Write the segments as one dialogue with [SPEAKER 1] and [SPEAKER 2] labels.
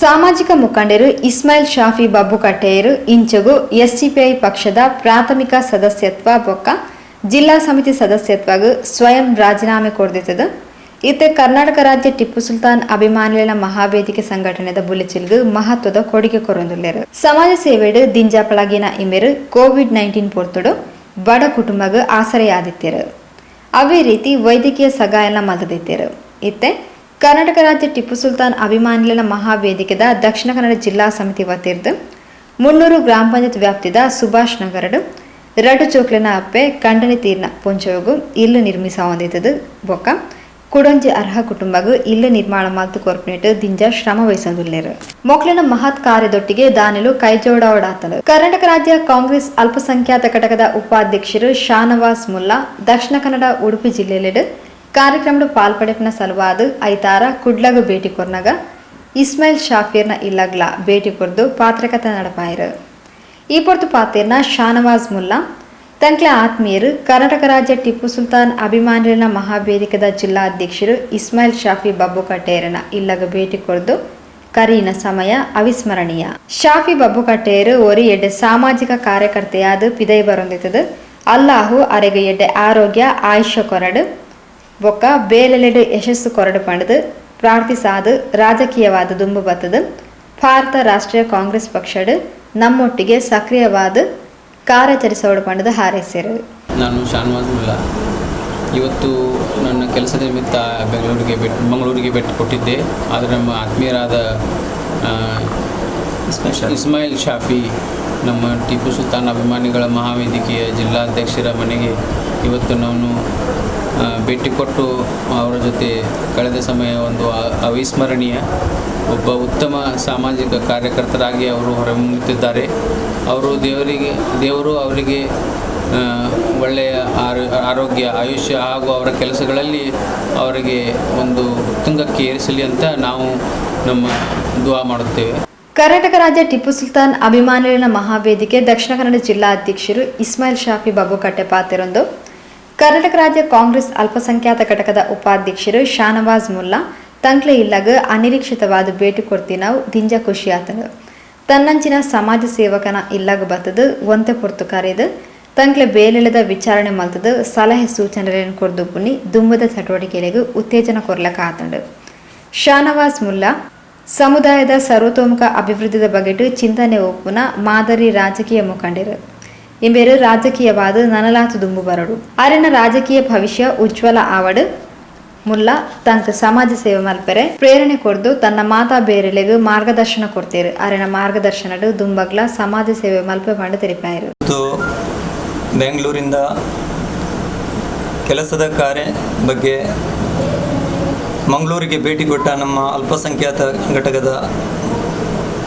[SPEAKER 1] ಸಾಮಾಜಿಕ ಮುಖಂಡರು ಇಸ್ಮಾಯಿಲ್ ಶಾಫಿ ಬಬ್ಬು ಕಟ್ಟೆಯರು ಇಂಚಗು ಎಸ್ಡಿಪಿಐ ಪಕ್ಷದ ಪ್ರಾಥಮಿಕ ಸದಸ್ಯತ್ವ ಬೊಕ್ಕ ಜಿಲ್ಲಾ ಸಮಿತಿ ಸದಸ್ಯತ್ವಗ್ ಸ್ವಯಂ ರಾಜೀನಾಮೆ ಕೊರ್ದಿತ್ತದು. ಇತ್ತೆ ಕರ್ನಾಟಕ ರಾಜ್ಯ ಟಿಪ್ಪು ಸುಲ್ತಾನ್ ಅಭಿಮಾನಿಗಳ ಮಹಾವೇದಿಕೆ ಸಂಘಟನೆದ ಬುಲೆಚಿಲ್ಗ್ ಮಹತ್ವದ ಕೊಡುಗೆ ಕೊರೊಂದುಲ್ಲೆರ್. ಸಮಾಜ ಸೇವೆಡ್ ದಿಂಜಾಪಳಗಿನ ಇಮೆರು ಕೋವಿಡ್-19 ಪೊರ್ತುಡು ಬಡ ಕುಟುಂಬಗ್ ಆಸರೆಯಾದಿತ್ತೆರು. ಅವೇ ರೀತಿ ವೈದ್ಯಕೀಯ ಸಗಾಯನ ಮಲ್ತದಿತ್ತೆರು. ಇತ್ತೆ ಕರ್ನಾಟಕ ರಾಜ್ಯ ಟಿಪ್ಪು ಸುಲ್ತಾನ್ ಅಭಿಮಾನಿಗಳ ಮಹಾವೇದಿಕೆದ ದಕ್ಷಿಣ ಕನ್ನಡ ಜಿಲ್ಲಾ ಸಮಿತಿ ವತಿರ್ದು 300 ಗ್ರಾಮ ಪಂಚಾಯತ್ ವ್ಯಾಪ್ತಿದ ಸುಭಾಷ್ ನಗರಡ್ ರಡ್ಡು ಚೋಕ್ಲೆನ ಅಪ್ಪೆ, ಕಂಡನಿ ತೀರ್ನ ಪೊಂಚೋಗು ಇಲ್ಲು ನಿರ್ಮಿಸಾವೊಂದಿತ್ತದು. ಬೊಕ್ಕ ಕುಡೊಂಜಿ ಅರ್ಹ ಕುಟುಂಬಗ್ ಇಲ್ಲು ನಿರ್ಮಾಣ ಮಲ್ತು ಕೊರ್ಪುನೆಟ್ ದಿಂಜ ಶ್ರಮ ವಹಿಸೊಂದುಲ್ಲೆರ್. ಮೊಕ್ಲೆನ ಮಹತ್ ಕಾರ್ಯದೊಟ್ಟಿಗೆ ದಾನಿಲು ಕೈಜೋಡಾವಡಾತನು. ಕರ್ನಾಟಕ ರಾಜ್ಯ ಕಾಂಗ್ರೆಸ್ ಅಲ್ಪಸಂಖ್ಯಾತ ಘಟಕದ ಉಪಾಧ್ಯಕ್ಷರು ಶಾನವಾಸ್ ಮುಲ್ಲಾ ದಕ್ಷಿಣ ಕನ್ನಡ, ಉಡುಪಿ ಜಿಲ್ಲೆಲೆಡ್ ಕಾರ್ಯಕ್ರಮದ ಪಾಲ್ಪಡೆಪಿನ ಸಲುವಾದ್ ಐತಾರ ಕುಡ್ಲಗ್ ಭೇಟಿ ಕೊರ್ನಗ ಇಸ್ಮಾಯಿಲ್ ಶಾಫಿರ್ನ ಇಲ್ಲಗ್ಲ ಭೇಟಿ ಕೊರ್ದು ಪಾತ್ರಕತೆ ನಡಪಾಯರು. ಈ ಪೊರ್ತು ಪಾತೆರ್ನ ಶಾನವಾಜ್ ಮುಲ್ಲಾ, ತಂಕ್ಲೆ ಆತ್ಮೀಯರು ಕರ್ನಾಟಕ ರಾಜ್ಯ ಟಿಪ್ಪು ಸುಲ್ತಾನ್ ಅಭಿಮಾನಿಗಳ ಮಹಾವೇದಿಕೆದ ಜಿಲ್ಲಾಧ್ಯಕ್ಷರು ಇಸ್ಮಾಯಿಲ್ ಶಾಫಿ ಬಬ್ಬು ಕಟ್ಟೇರನ ಇಲ್ಲಗ ಭೇಟಿ ಕೊರ್ದು ಕರೀನ ಸಮಯ ಅವಿಸ್ಮರಣೀಯ. ಶಾಫಿ ಬಬ್ಬು ಕಟ್ಟೇರು ಒರಿ ಎಡ್ಡೆ ಸಾಮಾಜಿಕ ಕಾರ್ಯಕರ್ತೆಯಾದ ಪಿದೈ ಬರೊಂದಿತ್ತದು. ಅಲ್ಲಾಹು ಅರೆಗೆ ಎಡ್ಡೆ ಆರೋಗ್ಯ, ಆಯುಷ್ಯ ಕೊರಡು, ಬೊಕ್ಕ ಬೇಲೆಲೆಡ್ ಯಶಸ್ಸು ಕೊರಡು ಪಂಡದು ಪ್ರಾರ್ಥಿಸಾದು, ರಾಜಕೀಯವಾದ ದುಂಬು ಬತ್ತದು ಭಾರತ ರಾಷ್ಟ್ರೀಯ ಕಾಂಗ್ರೆಸ್ ಪಕ್ಷಡ್ ನಮ್ಮೊಟ್ಟಿಗೆ ಸಕ್ರಿಯವಾದ ಕಾರ್ಯಾಚರಿಸೋಡು ಪಂಡದು ಹಾರೈಸಿರು.
[SPEAKER 2] ನಾನು ಶಾನ್ವಾಜ್ ಮುಲ್ಲಾ. ಇವತ್ತು ನನ್ನ ಕೆಲಸದ ನಿಮಿತ್ತ ಬೆಂಗಳೂರಿಗೆ ಭೇಟಿ ಮಂಗಳೂರಿಗೆ ಭೇಟಿ ಕೊಟ್ಟಿದ್ದೆ. ಆದರೆ ನಮ್ಮ ಆತ್ಮೀಯರಾದ ಇಸ್ಮಾಯಿಲ್ ಶಾಫಿ, ನಮ್ಮ ಟಿಪ್ಪು ಸುಲ್ತಾನ್ ಅಭಿಮಾನಿಗಳ ಮಹಾವೇದಿಕೆಯ ಜಿಲ್ಲಾಧ್ಯಕ್ಷರ ಮನೆಗೆ ಇವತ್ತು ನಾನು ಭೇಟಿ ಕೊಟ್ಟು ಅವರ ಜೊತೆ ಕಳೆದ ಸಮಯ ಒಂದು ಅವಿಸ್ಮರಣೀಯ. ಒಬ್ಬ ಉತ್ತಮ ಸಾಮಾಜಿಕ ಕಾರ್ಯಕರ್ತರಾಗಿ ಅವರು ಹೊರಹೊಮ್ಮುತ್ತಿದ್ದಾರೆ. ಅವರು ದೇವರಿಗೆ ದೇವರು ಅವರಿಗೆ ಒಳ್ಳೆಯ ಆರೋಗ್ಯ, ಆಯುಷ್ಯ ಹಾಗೂ ಅವರ ಕೆಲಸಗಳಲ್ಲಿ ಅವರಿಗೆ ಒಂದು ಉತ್ತುಂಗಕ್ಕೆ ಏರಿಸಲಿ ಅಂತ ನಾವು ನಮ್ಮ ದುವಾ ಮಾಡುತ್ತೇವೆ.
[SPEAKER 1] ಕರ್ನಾಟಕ ರಾಜ್ಯ ಟಿಪ್ಪು ಸುಲ್ತಾನ್ ಅಭಿಮಾನಿಗಳ ಮಹಾವೇದಿಕೆ ದಕ್ಷಿಣ ಕನ್ನಡ ಜಿಲ್ಲಾ ಅಧ್ಯಕ್ಷರು ಇಸ್ಮಾಯಿಲ್ ಶಾಫಿ ಬಾಬುಕಟ್ಟೆ ಪಾತೆರೊಂದು, ಕರ್ನಾಟಕ ರಾಜ್ಯ ಕಾಂಗ್ರೆಸ್ ಅಲ್ಪಸಂಖ್ಯಾತ ಘಟಕದ ಉಪಾಧ್ಯಕ್ಷರು ಶಾನವಾಜ್ ಮುಲ್ಲಾ ತಂಕ್ಲೆ ಇಲ್ಲಗ ಅನಿರೀಕ್ಷಿತವಾದ ಭೇಟಿ ಕೊಡ್ತಿನಾವು ದಿಂಜ ಖುಷಿಯಾತನು. ತನ್ನಂಚಿನ ಸಮಾಜ ಸೇವಕನ ಇಲ್ಲಗ ಬತ್ತದು ಒಂತೆ ಪೊರ್ತು ಕರೆದು ತಂಕ್ಲೆ ಬೇಲೆಳೆದ ವಿಚಾರಣೆ ಮಲ್ತದು ಸಲಹೆ ಸೂಚನೆಗಳನ್ನು ಕೊರ್ದು ಪುನಿ ದುಂಬದ ಚಟುವಟಿಕೆಗಳಿಗೆ ಉತ್ತೇಜನ ಕೊರ್ಲಕ ಆತಂಡು. ಶಾನವಾಜ್ ಮುಲ್ಲಾ ಸಮುದಾಯದ ಸರ್ವತೋಮುಖ ಅಭಿವೃದ್ಧಿದ ಬಗೆಟ್ ಚಿಂತನೆ ಒಪ್ಪುನ ಮಾದರಿ ರಾಜಕೀಯ ಮುಖಂಡರು. ಇಂಬೇರು ರಾಜಕೀಯವಾದ ನನಲಾತು ದುಂಬು ಬರಡು. ಅರೆನ ರಾಜಕೀಯ ಭವಿಷ್ಯ ಉಜ್ವಲ ಆವಡು. ಮುಲ್ಲಾ ತಂಕ್ ಸಮಾಜ ಸೇವೆ ಮಲ್ಪೆರೆ ಪ್ರೇರಣೆ ಕೊರ್ದು ತನ್ನ ಮಾತಾ ಬೇರೆಲೆಗ್ ಮಾರ್ಗದರ್ಶನ ಕೊಡ್ತೇರು. ಅರೆನ ಮಾರ್ಗದರ್ಶನಡು ದುಂಬಗ್ಲ ಸಮಾಜ ಸೇವೆ ಮಲ್ಪೆ ಪಂಡ ತೆರಿಪಾಯರು.
[SPEAKER 3] ಇವತ್ತು ಬೆಂಗಳೂರಿಂದ ಕೆಲಸದ ಕಾರ್ಯ ಬಗ್ಗೆ ಮಂಗಳೂರಿಗೆ ಭೇಟಿ ಕೊಟ್ಟ ನಮ್ಮ ಅಲ್ಪಸಂಖ್ಯಾತ ಘಟಕದ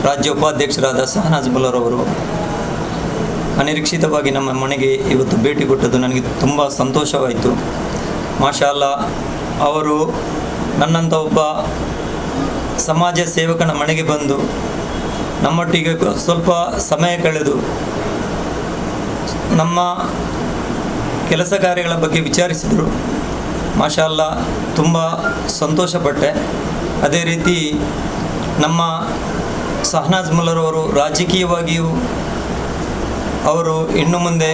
[SPEAKER 3] ರಾಜ್ಯ ಉಪಾಧ್ಯಕ್ಷರಾದ ಶಹನಾಜ್ ಮುಲ್ಲರವರು ಅನಿರೀಕ್ಷಿತವಾಗಿ ನಮ್ಮ ಮನೆಗೆ ಇವತ್ತು ಭೇಟಿ ಕೊಟ್ಟದ್ದು ನನಗೆ ತುಂಬ ಸಂತೋಷವಾಯಿತು. ಮಾಷಾ ಅಲ್ಲಾ, ಅವರು ನನ್ನಂಥ ಒಬ್ಬ ಸಮಾಜ ಸೇವಕನ ಮನೆಗೆ ಬಂದು ನಮ್ಮೊಟ್ಟಿಗೆ ಸ್ವಲ್ಪ ಸಮಯ ಕಳೆದು ನಮ್ಮ ಕೆಲಸ ಕಾರ್ಯಗಳ ಬಗ್ಗೆ ವಿಚಾರಿಸಿದರು. ಮಾಷಾ ಅಲ್ಲಾ, ತುಂಬ ಸಂತೋಷಪಟ್ಟೆ. ಅದೇ ರೀತಿ ನಮ್ಮ ಶಹನಾಜ್ ಮುಲ್ಲರವರು ರಾಜಕೀಯವಾಗಿಯೂ ಅವರು ಇನ್ನು ಮುಂದೆ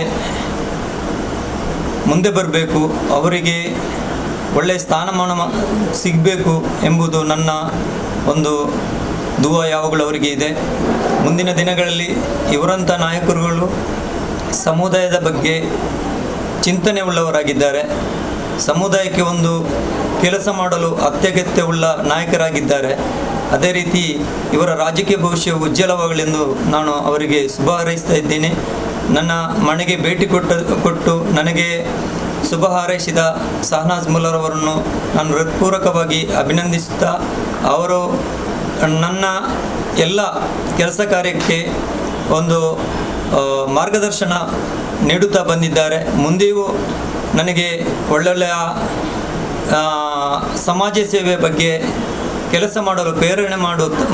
[SPEAKER 3] ಮುಂದೆ ಬರಬೇಕು, ಅವರಿಗೆ ಒಳ್ಳೆಯ ಸ್ಥಾನಮಾನ ಸಿಗಬೇಕು ಎಂಬುದು ನನ್ನ ಒಂದು ದುವಾ ಯಾವಾಗಲೂ ಅವರಿಗೆ ಇದೆ. ಮುಂದಿನ ದಿನಗಳಲ್ಲಿ ಇವರಂಥ ನಾಯಕರುಗಳು ಸಮುದಾಯದ ಬಗ್ಗೆ ಚಿಂತನೆ ಉಳ್ಳವರಾಗಿದ್ದಾರೆ. ಸಮುದಾಯಕ್ಕೆ ಒಂದು ಕೆಲಸ ಮಾಡಲು ಅತ್ಯಗತ್ಯವುಳ್ಳ ನಾಯಕರಾಗಿದ್ದಾರೆ. ಅದೇ ರೀತಿ ಇವರ ರಾಜಕೀಯ ಭವಿಷ್ಯ ಉಜ್ವಲವಾಗಲೆಂದು ನಾನು ಅವರಿಗೆ ಶುಭ ಹಾರೈಸ್ತಾ ಇದ್ದೇನೆ. ನನ್ನ ಮನೆಗೆ ಭೇಟಿ ಕೊಟ್ಟು ನನಗೆ ಶುಭ ಹಾರೈಸಿದ ಶಹನಾಜ್ ಮುಲ್ಲರವರನ್ನು ನಾನು ಹೃತ್ಪೂರ್ವಕವಾಗಿ ಅಭಿನಂದಿಸುತ್ತಾ, ಅವರು ನನ್ನ ಎಲ್ಲ ಕೆಲಸ ಕಾರ್ಯಕ್ಕೆ ಒಂದು ಮಾರ್ಗದರ್ಶನ ನೀಡುತ್ತಾ ಬಂದಿದ್ದಾರೆ. ಮುಂದೆಯೂ ನನಗೆ ಒಳ್ಳೊಳ್ಳೆಯ ಸಮಾಜ ಸೇವೆ ಬಗ್ಗೆ ಕೆಲಸ ಮಾಡಲು ಪ್ರೇರಣೆ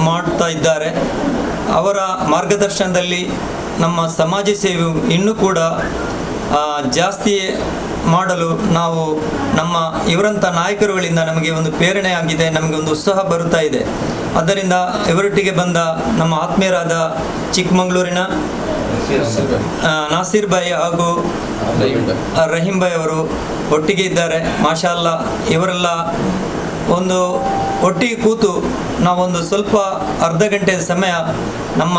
[SPEAKER 3] ಮಾಡುತ್ತಾ ಇದ್ದಾರೆ. ಅವರ ಮಾರ್ಗದರ್ಶನದಲ್ಲಿ ನಮ್ಮ ಸಮಾಜ ಸೇವೆಯು ಇನ್ನೂ ಕೂಡ ಜಾಸ್ತಿ ಮಾಡಲು ನಾವು ನಮ್ಮ ಇವರಂಥ ನಾಯಕರುಗಳಿಂದ ನಮಗೆ ಒಂದು ಪ್ರೇರಣೆ ಆಗಿದೆ, ನಮಗೆ ಒಂದು ಉತ್ಸಾಹ ಬರುತ್ತಾ ಇದೆ. ಆದ್ದರಿಂದ ಇವರೊಟ್ಟಿಗೆ ಬಂದ ನಮ್ಮ ಆತ್ಮೀಯರಾದ ಚಿಕ್ಕಮಗಳೂರಿನ ನಾಸೀರ್ ಭಾಯ್ ಹಾಗೂ ರಹೀಂ ಭಾಯ್ ಅವರು ಒಟ್ಟಿಗೆ ಇದ್ದಾರೆ. ಮಾಷಾ ಅಲ್ಲಾ, ಇವರೆಲ್ಲ ಒಂದು ಒಟ್ಟಿಗೆ ಕೂತು ನಾವೊಂದು ಸ್ವಲ್ಪ ಅರ್ಧ ಗಂಟೆ ಸಮಯ ನಮ್ಮ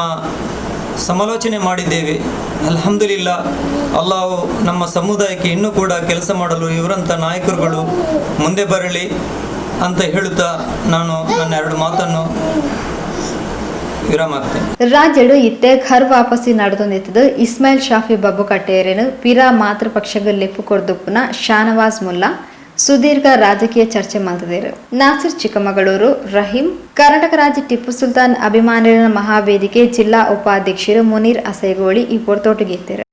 [SPEAKER 3] ಸಮಾಲೋಚನೆ ಮಾಡಿದ್ದೇವೆ. ಅಲ್ಹಮ್ದುಲಿಲ್ಲಾ, ಅಲ್ಲಾಹು ನಮ್ಮ ಸಮುದಾಯಕ್ಕೆ ಇನ್ನೂ ಕೂಡ ಕೆಲಸ ಮಾಡಲು ಇವರಂಥ ನಾಯಕರುಗಳು ಮುಂದೆ ಬರಲಿ ಅಂತ ಹೇಳುತ್ತಾ ನಾನು ನನ್ನ ಎರಡು ಮಾತನ್ನು ವಿರಾಮ ಹಾಕ್ತೇನೆ.
[SPEAKER 1] ರಾಜ್ಯಡು ಇತ್ತೆ ಘರ್ ವಾಪಸಿ ನಡೆದೊಂದಿತ್ತದು ಇಸ್ಮಾಯಿಲ್ ಶಾಫಿ ಬಬ್ಬು ಕಟ್ಟೇರೇನು ಪಿರಾ ಮಾತೃಪಕ್ಷಗ ಲೆಪ್ಪು ಕೊರ್ದುಪ್ಪುನ ಶಾನವಾಜ್ ಮುಲ್ಲಾ ಸುದೀರ್ಘ ರಾಜಕೀಯ ಚರ್ಚೆ ಮಲ್ತದೇರು. ನಾಸಿರ್ ಚಿಕ್ಕಮಗಳೂರು, ರಹೀಂ, ಕರ್ನಾಟಕ ರಾಜ್ಯ ಟಿಪ್ಪು ಸುಲ್ತಾನ್ ಅಭಿಮಾನಿಗಳ ಮಹಾವೇದಿಕೆ ಜಿಲ್ಲಾ ಉಪಾಧ್ಯಕ್ಷರು ಮುನೀರ್ ಅಸೈಗೋಳಿ ಈ ಪೊರ್ತೋಟುಗಿತ್ತೇರು.